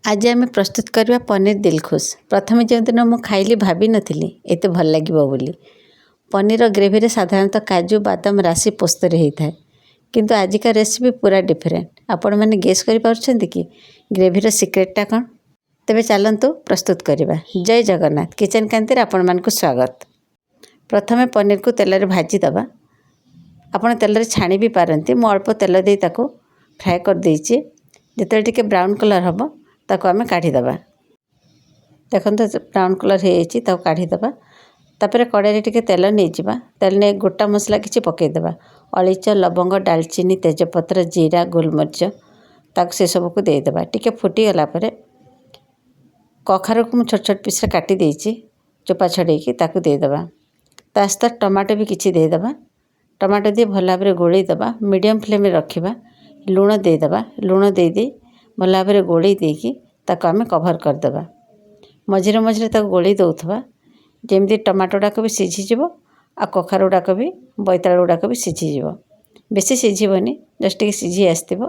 ଆଜି ଆମେ ପ୍ରସ୍ତୁତ କରିବା ପନିର ଦିଲଖୁସ। ପ୍ରଥମେ ଯେଉଁଦିନ ମୁଁ ଖାଇଲି, ଭାବିନଥିଲି ଏତେ ଭଲ ଲାଗିବ ବୋଲି। ପନିର ଗ୍ରେଭିରେ ସାଧାରଣତଃ କାଜୁ, ବାଦାମ, ରାଶି, ପୋସ୍ତରେ ହେଇଥାଏ, କିନ୍ତୁ ଆଜିକା ରେସିପି ପୁରା ଡିଫରେଣ୍ଟ। ଆପଣମାନେ ଗେସ୍ କରିପାରୁଛନ୍ତି କି ଗ୍ରେଭିର ସିକ୍ରେଟଟା କ'ଣ? ତେବେ ଚାଲନ୍ତୁ ପ୍ରସ୍ତୁତ କରିବା। ଜୟ ଜଗନ୍ନାଥ, କିଚେନ୍ କାନ୍ତିରେ ଆପଣମାନଙ୍କୁ ସ୍ୱାଗତ। ପ୍ରଥମେ ପନିରକୁ ତେଲରେ ଭାଜିଦେବା। ଆପଣ ତେଲରେ ଛାଣି ବି ପାରନ୍ତି। ମୁଁ ଅଳ୍ପ ତେଲ ଦେଇ ତାକୁ ଫ୍ରାଏ କରିଦେଇଛି। ଯେତେବେଳେ ଟିକେ ବ୍ରାଉନ୍ କଲର୍ ହେବ, ତାକୁ ଆମେ କାଢ଼ିଦେବା। ଦେଖନ୍ତୁ, ବ୍ରାଉନ୍ କଲର୍ ହେଇଯାଇଛି, ତାକୁ କାଢ଼ିଦେବା। ତାପରେ କଡ଼େଇରେ ଟିକେ ତେଲ ନେଇଯିବା। ତେଲ ନେଇ ଗୋଟା ମସଲା କିଛି ପକାଇଦେବା। ଅଳେଇଚ, ଲବଙ୍ଗ, ଡାଲଚିନି, ତେଜପତ୍ର, ଜିରା, ଗୋଲମରିଚ, ତାକୁ ସେସବୁକୁ ଦେଇଦେବା। ଟିକେ ଫୁଟିଗଲା ପରେ କଖାରୁକୁ ମୁଁ ଛୋଟ ଛୋଟ ପିସ୍ରେ କାଟି ଦେଇଛି, ଚୋପା ଛଡ଼େଇକି, ତାକୁ ଦେଇଦେବା। ତା ସହିତ ଟମାଟୋ ବି କିଛି ଦେଇଦେବା। ଟମାଟୋ ଦେଇ ଭଲ ଭାବରେ ଗୋଳେଇ ଦେବା। ମିଡ଼ିୟମ୍ ଫ୍ଲେମ୍ରେ ରଖିବା। ଲୁଣ ଦେଇଦେବା। ଲୁଣ ଦେଇଦେଇ ଭଲ ଭାବରେ ଗୋଳେଇ ଦେଇକି ତାକୁ ଆମେ କଭର୍ କରିଦେବା। ମଝିରେ ମଝିରେ ତାକୁ ଗୋଳେଇ ଦେଉଥିବା, ଯେମିତି ଟମାଟୋ ଗୁଡ଼ାକ ବି ସିଝିଯିବ ଆଉ କଖାରୁ ଗୁଡ଼ାକ ବି, ବୋଇତାଳୁ ଗୁଡ଼ାକ ବି ସିଝିଯିବ। ବେଶୀ ସିଝିବନି, ଜଷ୍ଟ ଟିକେ ସିଝି ଆସିଥିବ।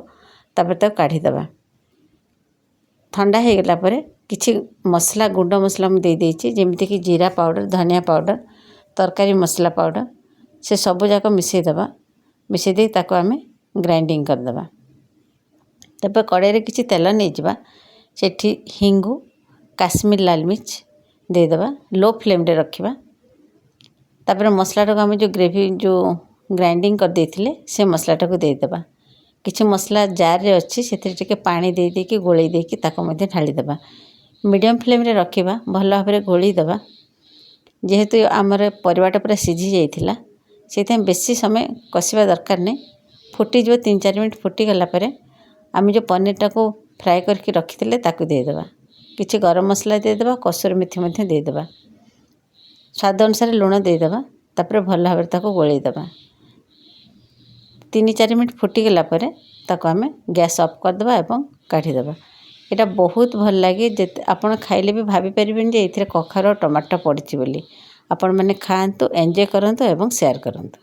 ତାପରେ ତାକୁ କାଢ଼ିଦେବା। ଥଣ୍ଡା ହେଇଗଲା ପରେ କିଛି ମସଲା, ଗୁଣ୍ଡ ମସଲା ମୁଁ ଦେଇଦେଇଛି, ଯେମିତିକି ଜିରା ପାଉଡ଼ର, ଧନିଆ ପାଉଡ଼ର, ତରକାରୀ ମସଲା ପାଉଡ଼ର, ସେ ସବୁ ଯାକ ମିଶାଇ ଦେବା। ମିଶାଇ ଦେଇ ତାକୁ ଆମେ ଗ୍ରାଇଣ୍ଡିଙ୍ଗ କରିଦେବା। ତାପରେ କଡ଼େଇରେ କିଛି ତେଲ ନେଇଯିବା। ସେଠି ହିଙ୍ଗୁ, କାଶ୍ମୀର ଲାଲ ମିର୍ଚ ଦେଇଦେବା। ଲୋ ଫ୍ଲେମ୍ରେ ରଖିବା। ତାପରେ ମସଲାଟାକୁ ଆମେ ଯେଉଁ ଗ୍ରେଭି ଯେଉଁ ଗ୍ରାଇଣ୍ଡିଙ୍ଗ କରିଦେଇଥିଲେ, ସେ ମସଲାଟାକୁ ଦେଇଦେବା। କିଛି ମସଲା ଜାର୍ରେ ଅଛି, ସେଥିରେ ଟିକେ ପାଣି ଦେଇ ଦେଇକି, ଗୋଳେଇ ଦେଇକି ତାକୁ ମଧ୍ୟ ଢାଳିଦେବା। ମିଡ଼ିୟମ୍ ଫ୍ଲେମ୍ରେ ରଖିବା। ଭଲ ଭାବରେ ଗୋଳେଇ ଦେବା। ଯେହେତୁ ଆମର ପରିବାଟା ପୁରା ସିଝି ଯାଇଥିଲା, ସେଇଥିପାଇଁ ବେଶୀ ସମୟ କଷିବା ଦରକାର ନାହିଁ। ଫୁଟିଯିବ। 3-4 ମିନିଟ୍ ଫୁଟିଗଲା ପରେ ଆମେ ଯେଉଁ ପନିରଟାକୁ ଫ୍ରାଏ କରିକି ରଖିଥିଲେ, ତାକୁ ଦେଇଦେବା। କିଛି ଗରମ ମସଲା ଦେଇଦେବା। କସୁରୀ ମେଥି ମଧ୍ୟ ଦେଇଦେବା। ସ୍ୱାଦ ଅନୁସାରେ ଲୁଣ ଦେଇଦେବା। ତାପରେ ଭଲ ଭାବରେ ତାକୁ ଗୋଳେଇ ଦେବା। 3-4 ମିନିଟ୍ ଫୁଟିଗଲା ପରେ ତାକୁ ଆମେ ଗ୍ୟାସ୍ ଅଫ୍ କରିଦେବା ଏବଂ କାଢ଼ିଦେବା। ଏଇଟା ବହୁତ ଭଲ ଲାଗେ। ଯେତେ ଆପଣ ଖାଇଲେ ବି ଭାବିପାରିବେନି ଯେ ଏଥିରେ କଖାରୁ ଆଉ ଟମାଟୋ ପଡ଼ିଛି ବୋଲି। ଆପଣମାନେ ଖାଆନ୍ତୁ, ଏନ୍ଜୟ କରନ୍ତୁ ଏବଂ ସେୟାର କରନ୍ତୁ।